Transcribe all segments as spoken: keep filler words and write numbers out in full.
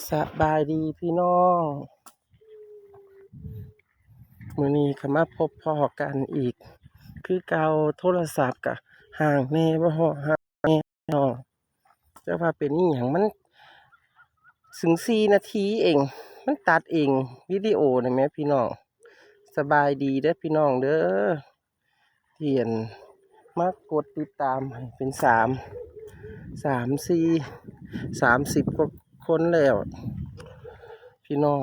สบายดีพี่น้อง มื้อนี้ก็มาพบพ้อกันอีก คือเก่า โทรศัพท์ก็ห่างแหน่บ่ฮ้อห่างแหน่เนาะ แต่ว่าเป็นอีหยังมัน ถึงสี่นาทีเอง มันตัดเอง วิดีโอนี่แหมพี่น้อง สบายดีเด้อพี่น้องเด้อ ที่อันมากดติดตามให้เป็นสาม สาม สี่ สามสิบกว่าคนแล้ว พี่น้อง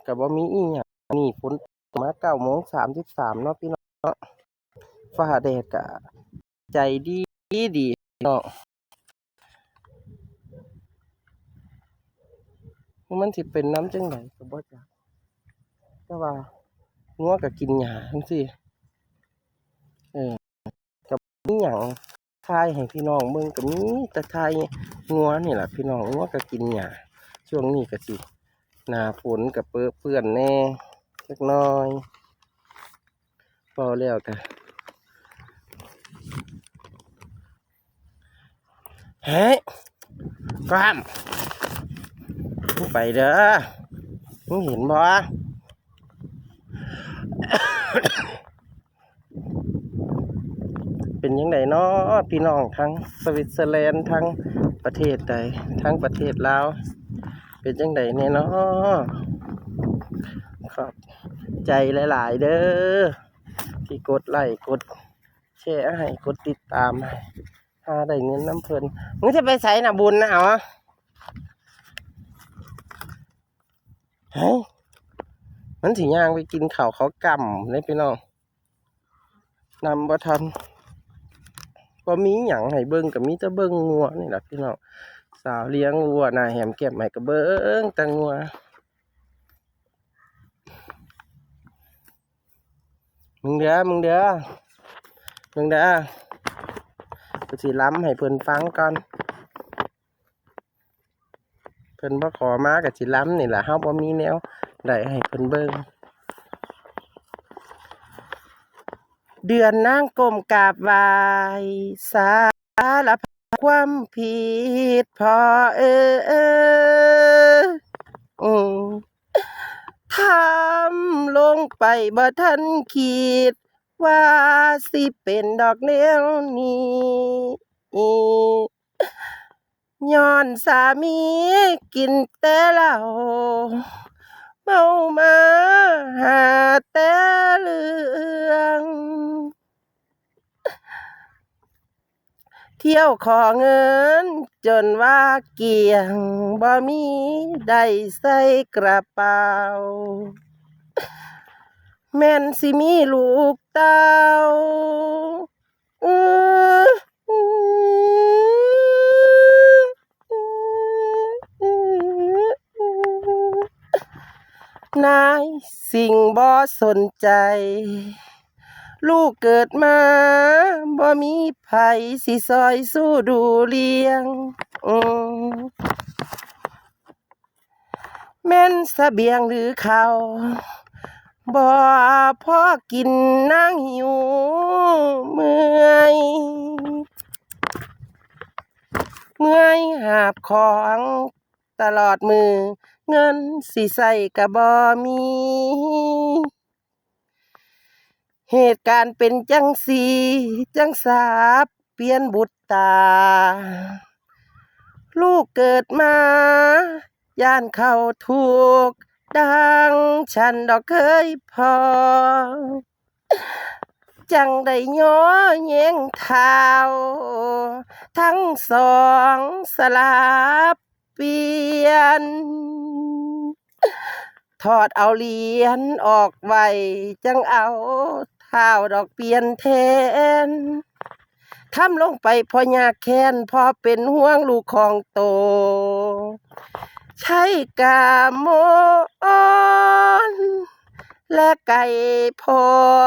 ก็บ่มีอีหยัง นี่ฝนตกมาเก้าโมงสามสิบสามเนาะพี่น้องเนาะ ฟ้าแดดก็ใจดีดีเนาะ มันสิเป็นนำจั่งใดก็บ่จัก แต่ว่างัวก็กินหญ้าจั่งซี้ เออ ก็บ่มีหยังถ่ายให้พี่น้องเบิ่ง ก็มีแต่ถ่ายงัวนี่ล่ะพี่น้อง งัวก็กินหญ้า ช่วงนี้ก็สิหน้าฝนก็เปอะเปื้อนแหน่จักหน่อย พอแล้วก็ เฮ้ย กล้าม มึงไปเด้อ มึงเห็นบ่ เป็นจั่งใดน้อพี่น้อง ทั้งสวิตเซอร์แลนด์ ทั้งประเทศใด ทั้งประเทศลาว เป็นจั่งใดแหน่น้อ ขอบใจหลายๆเด้อ ที่กดไลค์ กดแชร์ให้ กดติดตามให้ หาได้เงินนำเพิ่น มึงสิไปไสน่ะบุญน่ะ เอา เฮ้ย มันสิย่างไปกินข้าวเขาก่ำเลยพี่น้อง นำบ่ทัน บ่มีหยังให้เบิ่ง ก็มีแต่เบิ่งงัวนี่ล่ะพี่น้อง สาวเลี้ยงวัวหน้าแหมแก้มใหม่ก็เบิ่งแต่งัว มึงเด้อ มึงเด้อ มึงเด้อ กูสิลำให้เพิ่นฟังก่อน เพิ่นบ่ขอมาก็สิลำนี่ล่ะ เฮาบ่มีแนวใดให้เพิ่นเบิ่ง เดือนนางก้มกราบไหว้ สารภาพความผิดพ่อเอ๋ย อืม ทำลงไปบ่ทันคิด ว่าสิเป็นดอกแนวนี้ ย้อนสามีกินแต่เหล้า เมามาหาแต่เรื่อง เที่ยวขอเงินจนว่าเกลี้ยง บ่มีได้ใส่กระเป๋า แม่นสิมีลูกเต้า อื้อ นายสิ่งบ่สนใจ ลูกเกิดมาบ่มีไผสิซอยสู้ดูเลี้ยง อืม แม่นเสบียงหรือข้าว บ่พอกินนางหิวเมื่อย เมื่อยหาบของตลอดมื้อ เงินสิใช้ก็บ่มี เหตุการณ์เป็นจั่งซี้ จั่งสาปเปลี่ยนบุตตา ลูกเกิดมา ย้านเข้าทุกข์ ดังฉันดอกเคยพ้อ จั่งได้ย้อแย้งเท้า ทั้งสองสลับเปลี่ยน ถอดเอาเหรียญออกไว้ จั่งเอาเท้าดอกเปลี่ยนแทน ทำลงไปเพราะยากแค้น เพราะเป็นห่วงลูกของโต ใช้กามอน และใกล้พ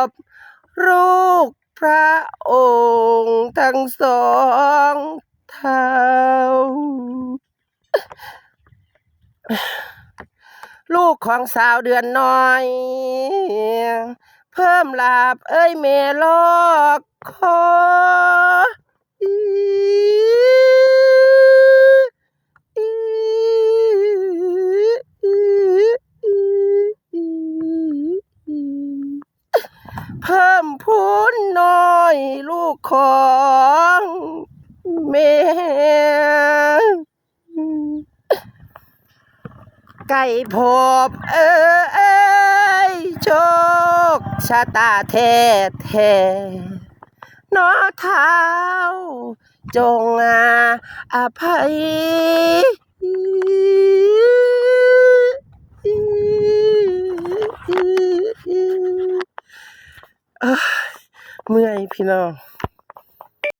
บลูกพระองค์ทั้งสองเท้า ลูกของสาวเดือนน้อย เพิ่มลาบเอ้ยแม่ลอกคอ อี อี ลูกของแม่ ไก่พบเอ้ย โชคชะตาแท้แท้ เนาะเท้า จงอาอภัย เอ้ย เมื่อยพี่น้อง